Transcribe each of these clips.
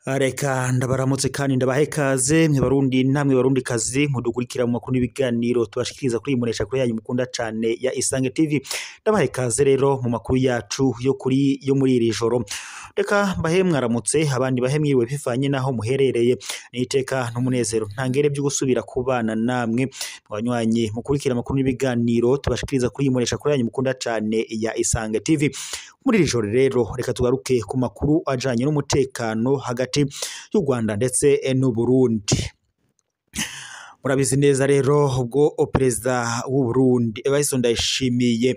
Reka ndabaramutse kandi ndabahe ikaze mwe Barundi namwe Barundi kazi mudukurikira mu makuru n'ibiganiro tubashikiriza kuri imunesha kuri yanyu mukunda cane ya Isange TV. Ndabahe ikaze rero mu makuru yacu yo kuri yo muri iri joro. Reka mbahe mwaramutse abandi bahe mwiriwe bivanye naho muherereye. Niteka n'umunezero ntangere byo gusubira kubana namwe banywanyi mukurikira amakuru n'ibiganiro tubashikiriza kuri imunesha kuri yanyu mukunda cane ya Isange TV. Muri iri joro rero reka tugaruke ku makuru ajanye n'umutekano hagati y'u Rwanda ndetse n'u Burundi. Murabizi neza rero ubwo perezida w'u Burundi Evariste Ndayishimiye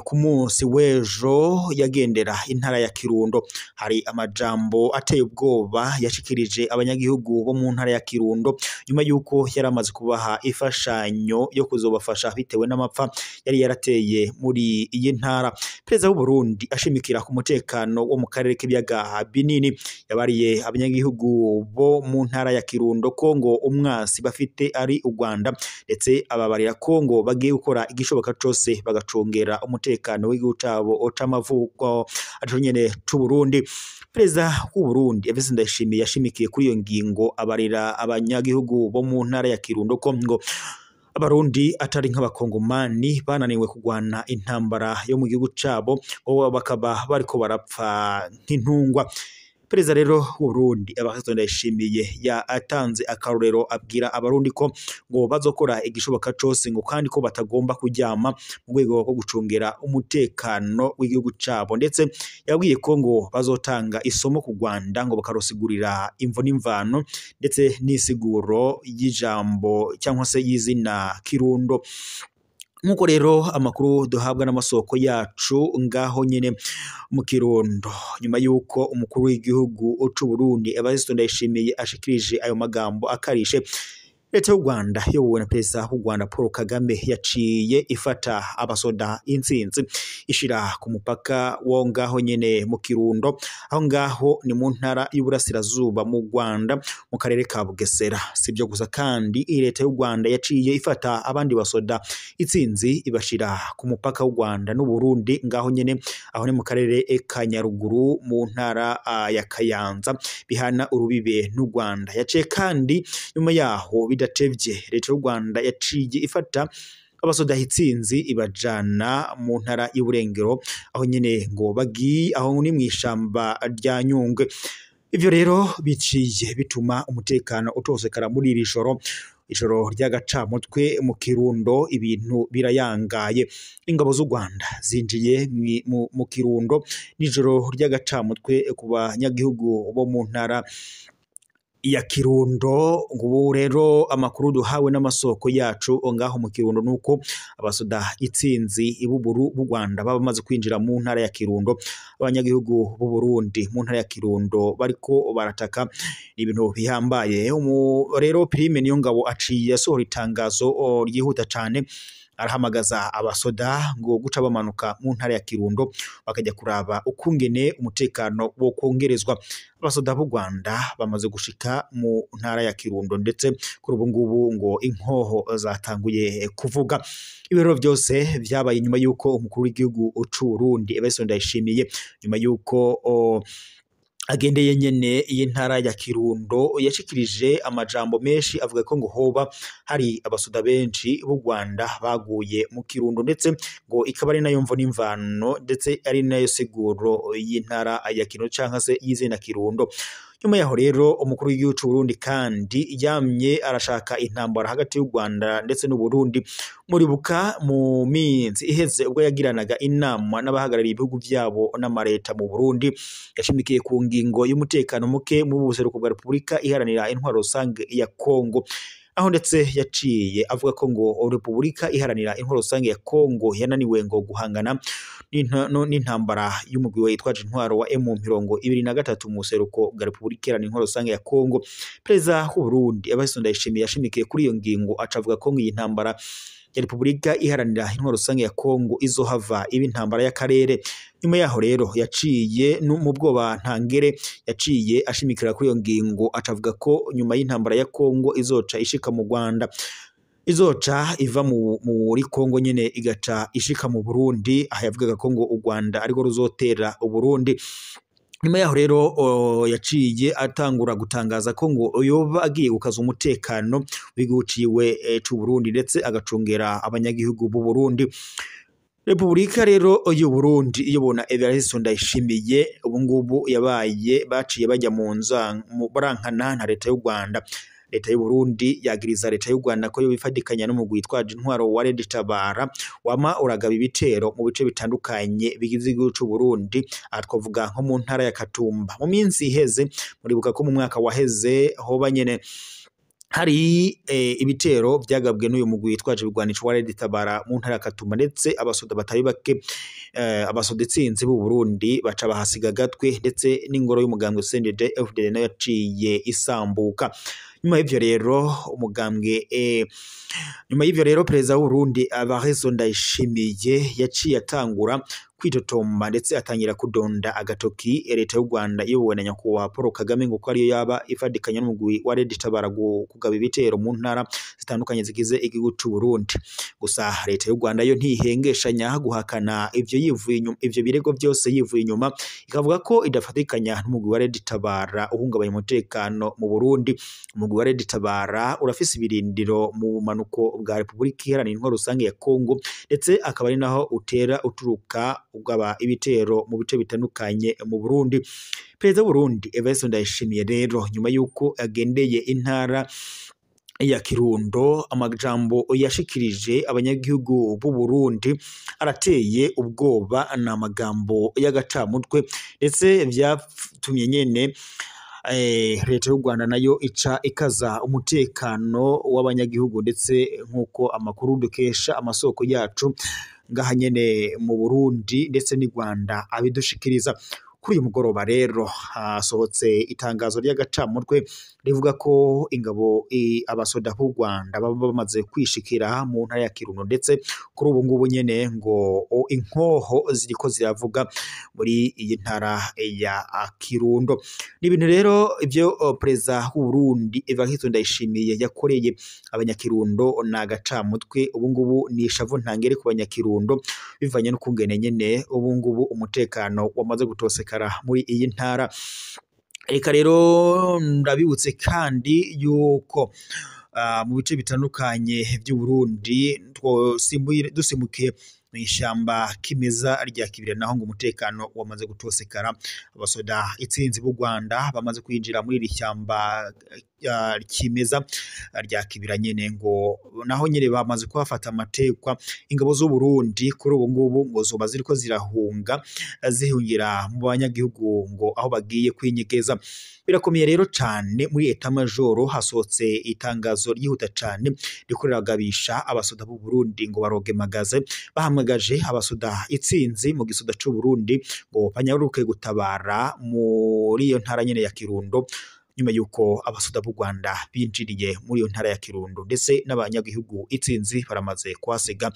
ku munsi w'ejo yagendera intara ya Kirundo, hari amajambo ateye ubwoba yashikirije abanyagihugu bo mu ntara ya Kirundo nyuma yuko yari amaze kubaha imfashanyo yo kuzobafasha bitewe n'amapfa yari yarateye muri iyi ntara. Perezida w'u Burundi ashimikira ku mutekano wo mu karere k'ibiyaga binini yabariye abanyagihugu bo mu ntara ya Kirundo ko ngo umwasi bafite ari u Rwanda, ndetse ababarira ko ngo bagiye gukora igishoboka cose bagacungera umutekano w'igihugu cabo c'amavuko arico nyene c'u Burundi. Perezida w'u Burundi Evariste Ndayishimiye yashimikiye kuri iyo ngingo abarira abanyagihugu bo mu ntara ya Kirundo ko ngo Abarundi atari nk'abakongomani bananiwe kugwana intambara yo mu gihugu cabo, ngo bakaba bariko barapfa nk'intungwa. Perezida rero w'u Burundi Evariste Ndayishimiye yatanze akarorero abwira abarundi ko ngo bazokora igishoboka cose ngo kandi ko batagomba kuryama mu rwego rwo gucungera umutekano w'igihugu cabo, ndetse yabwiye ko ngo bazotanga isomo ku Rwanda ngo bakarusigurira imvo n'imvano ndetse n'isiguro y'ijambo cyangwa se y'izina Kirundo. Nkuko rero amakuru duhabwa n'amasoko yacu ngaho nyene mu Kirundo, nyuma yuko umukuru w'igihugu c'u Burundi Evariste Ndayishimiye ashikirije ayo magambo akarishe, leta y'u Rwanda yobowe na perezida w'u Rwanda Paul Kagame yaciye ifata abasoda intsinzi ishira ku mupaka wo ngaho nyene mu Kirundo, aho ngaho ni mu ntara y'Uburasirazuba mu Rwanda mu karere ka Bugesera. Sibyo gusa kandi leta y'u Rwanda yaciye ifata abandi basoda intsinzi ibashira ku mupaka w'u Rwanda n'u Burundi ngaho nyene, aho ni mu karere ka Nyaruguru mu ntara ya Kayanza bihana urubibe n'u Rwanda. Yaciye kandi nyuma yaho bidatevye leta y'u Rwanda yaciye ifata abasoda itsinzi ibajana mu ntara y'Uburengero, aho nyene ngo bagiye aho ni mw'ishamba rya Nyungwe. Ivyo rero biciye bituma umutekano utosekara muri iri joro, ijoro ry'agacamutwe mu Kirundo ibintu birayangaye. Ingabo z'u Rwanda zinjiye mu Kirundo n'ijoro ry'agacamutwe ku banyagihugu bo mu ntara ya Kirundo. Ngubu rero amakuru duhawe n'amasoko yacu ngaho mu Kirundo nuko abasoda itsinzi ibuburu b'u Rwanda baba bamaze kwinjira mu ntara ya Kirundo, abanyagihugu b'u Burundi mu ntara ya Kirundo bariko barataka ibintu bihambaye. Rero Prime Niyongabo aciye asohora itangazo ryihuta cane, arahamagaza abasoda ngo guca bamanuka mu ntara ya Kirundo bakajya kuraba ukungene umutekano wo kongerezwa. Abasoda b'u Rwanda bamaze gushika mu ntara ya Kirundo ndetse kuri ubu ngubu ngo inkoho zatanguye kuvuga. Ibiro byose vyabaye nyuma yuko umukuru w'igihugu c'u Burundi Evariste Ndayishimiye nyuma yuko agendeye nyene iyi ntara ya Kirundo yashikirije amajambo menshi avuga ko ngo hoba hari abasoda benshi b'u Rwanda baguye mu Kirundo, ndetse ngo ikaba ari nayo mvo n'imvano ndetse ari nayo siguro y'intara ya Kirundo canke se y'izina Kirundo. Nyuma yaho rero umukuru w'igihugu c'u Burundi kandi yamye arashaka intambara hagati y'u Rwanda ndetse n'u Burundi. Muribuka mu minsi iheze ubwo yagiranaga inama n'abahagarariye ibihugu vyabo n'amareta mu Burundi, yashimikiye ku ngingo y'umutekano muke mu buseruko bwa Repubulika Iharanira Intwaro Rusange ya Kongo, aho ndetse yaciye avuga ko ngo Repubulika Iharanira Intwaro Rusange ya Kongo yananiwe ngo guhangana n'intambara y'umugwi witwaje intwaro wa M23 mu buseruko bwa Repubulika Iharanira Intwaro Rusange ya Kongo. Perezida w'u Burundi Evariste Ndayishimiye yashimikiye kuri iyo ngingo aca avuga ko ngo iyi ntambara ya Repubulika Iharanira Intwaro Rusange ya Kongo izohava iba intambara y'akarere. Nyuma yaho rero yaciye mu bwoba ntangere yaciye ashimikira kuri iyo ngingo aca avuga ko nyuma y'intambara ya Kongo izoca ishika mu Rwanda. izoca iva muri Kongo nyene igaca ishika mu Burundi. Aha yavugaga ko ngo u Rwanda ariko ruzotera Uburundi. Nyuma yaho rero yaciye atangura gutangaza ko ngo yoba agiye gukaza umutekano w'igihugu ciwe c'u Burundi, ndetse agacungera abanyagihugu b'u Burundi. Repubulika rero y'u Burundi iyobona Evariste Ndayishimiye ubu ngubu yabaye baciye bajya mu barankana na leta y'u Rwanda. Leta y'u Burundi yagiriza leta y'u Rwanda ko yobifadikanya n'umugwi witwaje intwaro wa Red Tabara wama uragaba ibitero mu bice bitandukanye bigize igihugu c'u Burundi, aha twavuga nko mu ntara ya Katumba. Mu minsi iheze muribuka ko mu mwaka waheze hoba nyene hari ibitero byagabwe n'uyu mugwi witwaje ibigwanisho wa Red Tabara mu ntara ya Katumba, ndetse abasoda batari bake, abasoda itsinzi b'u Burundi baca bahasiga gatwe, ndetse n'ingoro y'umugambwe CNDD FDD nayo yaciye isambuka. Nyuma y'ivyo rero umugambwe nyuma y'ivyo rero perezida w'u Burundi Evariste Ndayishimiye yaciye atangura kwitotomba, ndetse atangira kudonda agatoki leta y'u Rwanda iyobowe na nyakubahwa Paul Kagame ngo ko ariyo yaba ifadikanya n'umugwi wa Red Tabara kugaba ibitero mu ntara zitandukanye zigize igihugu c'u Burundi. Gusa leta y'u Rwanda yo ntihengeshanya guhakana ivyo yivuye inyuma, ivyo birego byose yivuye inyuma, ikavuga ko idafatikanya n'umugwi wa Red Tabara uhungabanya umutekano mu Burundi. Umugwi wa Red Tabara urafise ibirindiro mu bumanuko bwa Repubulika Iharanira Intwaro Rusange ya Kongo, ndetse akaba ari naho utera uturuka ugaba ibitero mu bice bitandukanye mu Burundi. Perezida w'u Burundi Evariste Ndayishimiye rero nyuma yuko agendeye intara ya Kirundo, amajambo yashikirije abanyagihugu b'u Burundi arateye ubwoba, ni amagambo y'agacamutwe, ndetse vyatumye nyene leta y'u Rwanda nayo ica ikaza umutekano w'abanyagihugu, ndetse nk'uko amakuru dukesha amasoko yacu ngaha nyene mu Burundi ndetse n'i Rwanda abidushikiriza. Kuri uyu mugoroba rero hasohotse itangazo ry'agacamutwe rivuga ko ingabo abasoda b'u Rwanda baba bamaze kwishikira mu ntara ya Kirundo, ndetse kuri ubu ngubu nyene ngo inkoho ziriko ziravuga muri iyi ntara ya Kirundo. Ni ibintu rero ivyo perezida w'u Burundi Evariste Ndayishimiye yakoreye abanyakirundo ni agacamutwe. Ubu ngubu ni ishavu ntangere ku banyakirundo bivanye n'ukungene nyene ubu ngubu umutekano wamaze gutosekara muri iyi ntara. Reka rero ndabibutse kandi yuko mu bice bitandukanye by'u Burundi dusimbukiye mu ishamba kimeza rya Kibira, naho ngo umutekano wamaze gutosekara. Abasoda itsinzi b'u Rwanda bamaze kwinjira muri iri shyamba kimeza rya Kibira nyene, ngo naho nyene bamaze kuhafata amatekwa. Ingabo z'u Burundi kuri ubu ngubu ngo zoba ziriko zirahunga zihungira mu banyagihugu ngo aho bagiye kwinyegeza. Birakomeye rero cane. Muri eta majoro hasohotse itangazo ryihuta cane rikoreragabisha abasoda b'u Burundi ngo barogemagaze, bahamagaje abasoda itsinzi mu gisoda c'u Burundi ngo banyaruke gutabara muri iyo ntara nyene ya Kirundo, nyuma yuko abasoda b'u Rwanda binjiriye muri iyo ntara ya Kirundo, ndetse n'abanyagihugu itsinzi baramaze kuhasiga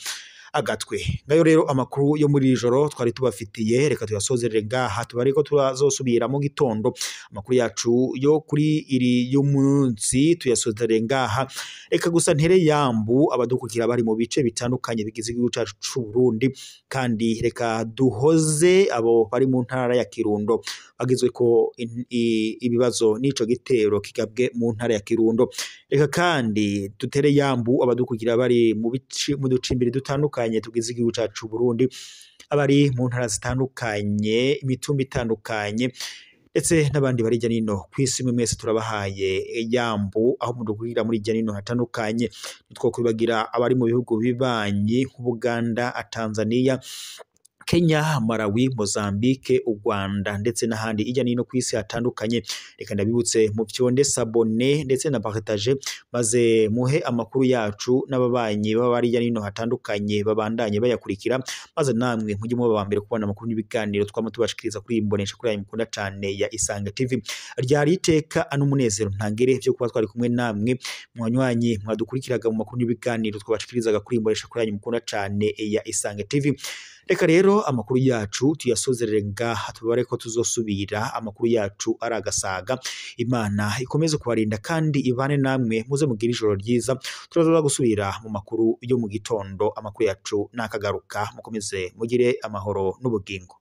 agatwe. Ngayo rero amakuru yo muri ijoro twari tubafitiye, reka tuyasozerere ngaha, tubareko turazosubira mu gitondo. Amakuru yacu yo kuri iri y'umunsi tuyasozerere ngaha. Reka gusa ntere yambu abadukurikira bari mu bice bitandukanye bigize igihugu cacu c'u Burundi, kandi reka duhoze abo bari mu ntara ya Kirundo bagizwe ko ibibazo n'ico gitero kigabwe mu ntara ya Kirundo. Reka kandi dutere yambu abadukurikira bari mu bice mu ducimbiri dutandukanye tugize igihugu cacu Burundi, abari mu ntara zitandukanye, imitumba itandukanye, ndetse n'abandi bari hirya nino kw'isi. Mwe mwese turabahaye yambu aho mudukurikira muri hirya nino hatandukanye. Ntitwokwibagira abari mu bihugu bibanyi nk'Ubuganda, Tanzania, Kenya, Malawi, Mozambique, u Rwanda ndetse n'ahandi hirya no hino kw'isi hatandukanye. Reka ndabibutse mufyonde sabone ndetse na partage, maze muhe amakuru yacu n'ababanyi baba bari hirya no hino hatandukanye babandanye bayakurikira, maze namwe mujye muba aba mbere kubona amakuru n'ibiganiro twama tubashikiriza kuri iyi mbonesha kuri yanyu mukunda cane ya Isange TV. Ryari iteka n'umunezero ntangere vyo kuba twari kumwe namwe mwanywanyi mwadukurikiraga mu makuru n'ibiganiro twabashikirizaga kuri iyi mbonesha kuri yanyu mukunda cane ya Isange TV. Reka rero amakuru yacu tuyasozerere ngaha, tubare ko tuzosubira amakuru yacu ari agasaga. Imana ikomeze kubarinda kandi ibane namwe, muze mugire ijoro ryiza. Turaza gusubira mu makuru yo mu gitondo, amakuru yacu nakagaruka. Mukomeze mugire amahoro n'ubugingo.